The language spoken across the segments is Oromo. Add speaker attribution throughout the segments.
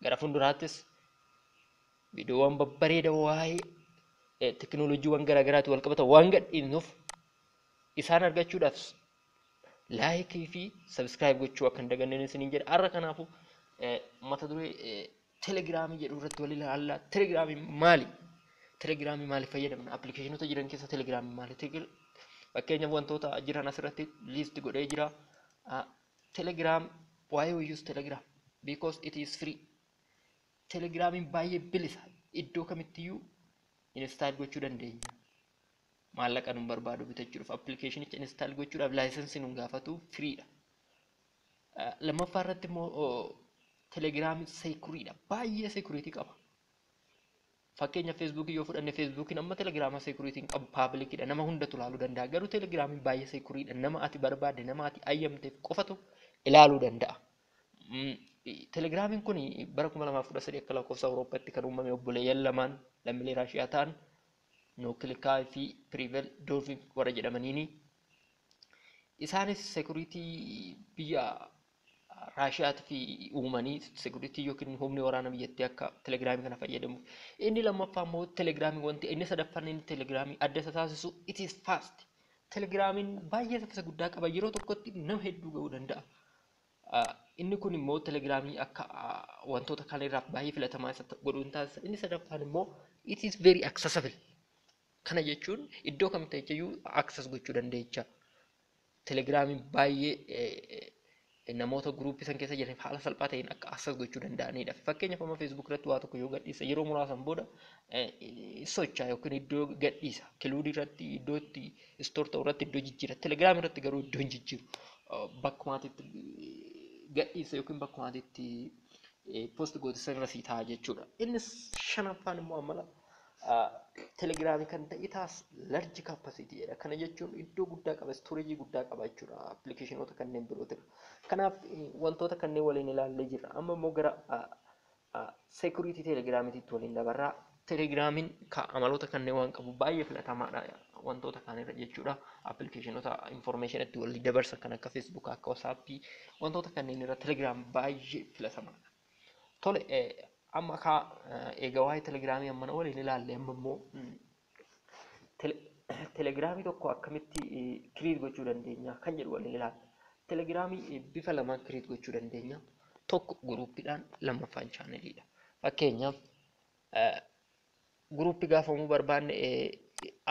Speaker 1: Gara fuulduraattis viidiyoowwan babbareeda waa'ee teekinooloojiiwwan garaagaraatti wal qabatan waan gadhiifnuuf isaan argachuudhaaf like fi subscribe gochuu akka hin daganneen isiniin jedha. Har'a kanaafuu mata duree Telegiraamii jedhu irratti wal ilaalla. Telegiraamiin maali? Telegiraamii maaliif fayyadamna? Appilikeeshinoota jiran keessa telegiraamiin maali? Fakkeenyaaf wantoota jiran asirratti list godhee jira. Telegram, why we use Telegram? Because it is free. Telegiraamiin baay'ee bilisa. Iddoo kamittiyyuu install gochuu dandeenya. Maallaqa nun barbaadu bitachuudhaaf, appilikeeshinicha install gochuudhaaf license nun gaafatu, freedha. Lammaffaa irratti immoo Telegiraamiin securedha. Baay'ee security qaba. Fakkeenyaaf Feesbuukii yoo fudhanne, Feesbuukiin amma Telegiraama security hin qabu, publicidha. Nama hundatu ilaaluu danda'a. Garuu Telegiraamiin baay'ee securedha. Nama ati barbaadde, nama ati ayyamteef qofatu ilaaluu danda'a. Telegiraamiin kun bara 2013 akka lakkoofsa Awurooppaatti kan uumame, obboleeyyan lamaan lammiilee Raashiyaa ta'an Nookilikaa fi Piriivel Doorvin warra jedhamaniini. Isaanis security biyya Raashiyaati fi uumanii security yookiin humni waraana biyyattii akka Telegiraamii kana fayyadamu. Inni lammaffaa immoo Telegiraamii, wanti inni sadaffaan inni Telegiraamii adda isa taasisu, it is fast. Telegiraamiin baay'ee saffisa guddaa qaba. Yeroo tokkotti nama hedduu ga'uu danda'a. Inni kun immoo Telegiraamii akka wantoota kaan irraa baay'ee filatamaa isa godhuun taasisa. Inni sadaffaan immoo it is very accessible. Kana jechuun iddoo kamitti iyyuu access gochuu dandeecha. Telegiraamiin baay'ee namoota guruupii san keessa jiraniif haala salphaa ta'een akka access gochuu danda'anidha. Fakkeenyaaf amma Facebook irratti waa tokko yoo gadhiisa, yeroo muraasan booda socho'a yookiin iddoo gadhiisa. Cloudii irratti iddoo itti store ta'u irratti iddoo jijjiira. Telegiraamii irratti garuu iddoo hin jijjiiru. Bakkumaatitti gadhiisa yookiin bakkumaatitti post goote san irra sii ta'a jechuudha. Inni shanaffaan immoo amala Telegiraamii kan ta'e it has large capacity jedha. Kana jechuun iddoo guddaa qaba, storage guddaa qaba jechuudha appilikeeshinoota kanneen birootirra. Kanaaf wantoota kanneen waliin ilaallee jirra. Amma immoo gara security Telegiraamiitti waliin dabarraa. Telegiraamiin amaloota kanneen waan qabu baay'ee filatamaadha wantoota kaanirra jechuudha. Appilikeeshinoota information itti walii dabarsan kan akka Facebook, akka WhatsApp, wantoota kanneen irra Telegiraam baay'ee filatamaadha. Tole, amma kaa egaa waa'ee Telegiraamii ammana waliin ilaalle, amma immoo Telegiraamii tokko akkamitti create gochuu dandeenya kan jedhu waliin ilaalla. Telegiraamii bifa lamaan create gochuu dandeenya. Tokko guruuppiidhaan, lammaffaan channeliidha. Fakkeenyaaf guruuppii gaafa uumuu barbaanne,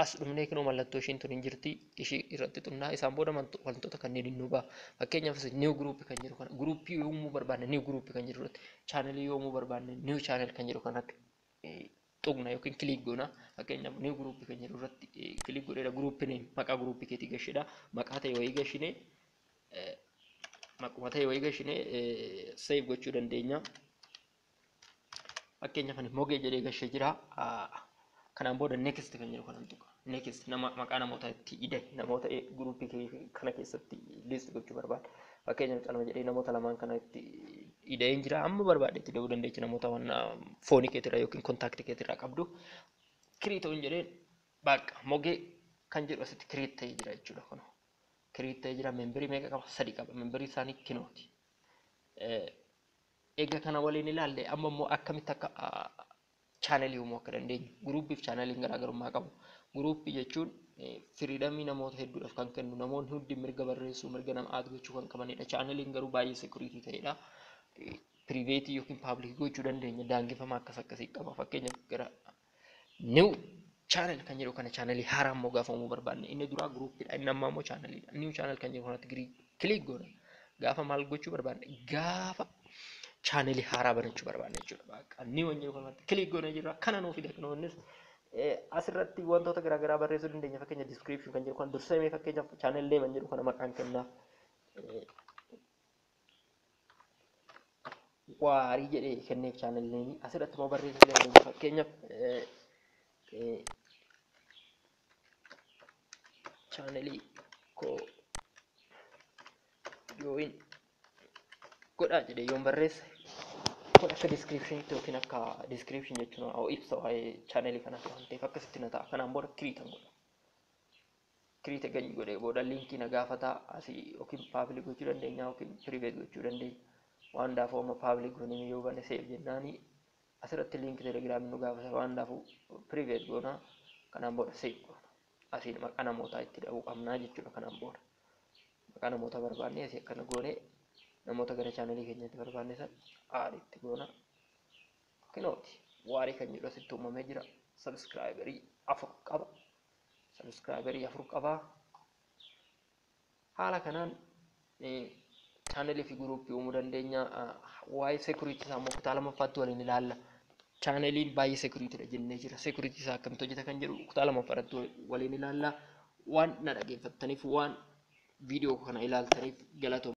Speaker 1: as dhufnee kinoo mallattoo ishiin tun hin jirti, ishii irratti xunnaa. Isaan booda wantoota kanneen nu ba'a. Fakkeenyaaf new group kan jedhu kana, guruuppii yoo uumuu barbaanne new group kan jedhu irratti, channelii yoo uumuu barbaanne new channel kan jedhu kanatti tuqna yookiin click goona. Fakkeenyaaf new group kan jedhu irratti click godheera. Guruuppiin maqaa guruuppii keetii gashidha. Maqaa ta'e wayii gashinee, maquma ta'e wayii gashinee save gochuu dandeenya. Fakkeenyaaf ani Mogee jedhee gashee jira. Kanaan booda next kan jedhu kanan tuqa. Next, nama maqaa namoota itti idae, namoota guruupii kana keessatti list gochuu barbaada. Fakkeenyaaf calma jedhee namoota lamaan kana itti ida'een jira. Amma barbaade itti da'uu dandeecha namoota waan phoneii keetirraa yookiin contactii keetirraa qabdu. Create ta'uun jedheen, bakka Mogee kan jedhu asitti create ta'ee jira jechuudha kun. Create ta'ee jira. Memberii meeqa qaba? Sadi qaba. Memberii isaanii kinooti. Egaa kana waliin ilaalle, amma immoo akkamitti akka channelii uumuu akka dandeenyu. Guruuppiif channeliin garaagarummaa qabu. Guruuppii jechuun freedomii namoota hedduudhaaf kan kennu, namoonni hundi mirga barreessuu, mirga nama add gochuu kan qabanidha. Channeliin garuu baay'ee security ta'edha. Privateii yookiin publicii gochuu dandeenya, daangeffama akkas akkasii qaba. Fakkeenyaaf gara new channel kan jedhu kana, channelii haaraa immoo gaafa uumuu barbaanne, inni duraa guruuppiidha, inni ammaa immoo channeliidha. New channel kan jedhu kanatti click goona. Gaafa maal gochuu barbaanne? Gaafa channelii haaraa banachuu barbaanne jechuudha. Bakka new kan jedhu kanatti click goona jirra. Kana nuu fida kunuunis asirratti wantoota garaagaraa barreessuu dandeenya. Fakkeenya description kan jedhu kana dursamee, fakkeenyaaf channel name kan jedhu kana maqaan kennaaf. Waarii jedhee kenneef channel nameii. Asirratti immoo barreessuu dandeenya. Fakkeenyaaf channelii koo join godhaa jedhee yoon barreesse, kun akka descriptionitti yookiin akka description jechuun ibsa waa'ee channelii kanaati waan ta'eef akkasitti na ta'a. Kanaan booda createan godha. Create ganyi godhee booda linkii na gaafata asii, yookiin public gochuu dandeenya yookiin private gochuu dandeenya. Waan daafuu amma public goonee yoo banne, save jennaani, asirratti link Telegramii nu gaafata. Waan daafuu private goona. Kanaan booda save goona. Asiin maqaa namootaa itti dha'uu qabnaa jechuudha. Kanaan booda maqaa namoota barbaanne asii akkana goone, namoota gara channelii keenyatti barbaanne san add itti goona. Kinooti, Waarii kan jedhu asitti uumamee jira. Subscriberii 4 qaba. Subscriberii 4 qaba. Haala kanaan channelii fi groupii uumuu dandeenya. Waa'ee security isaa immoo kutaa lamaffaatti waliin ilaalla. Channeliin baay'ee securitydha jennee jira. Security isaa akkamitti hojjeta kan jedhu kutaa lamaffaatti waliin ilaalla. Waan na dhaggeeffattaniif, waan viidiyoo kana ilaaltaniif galatooma.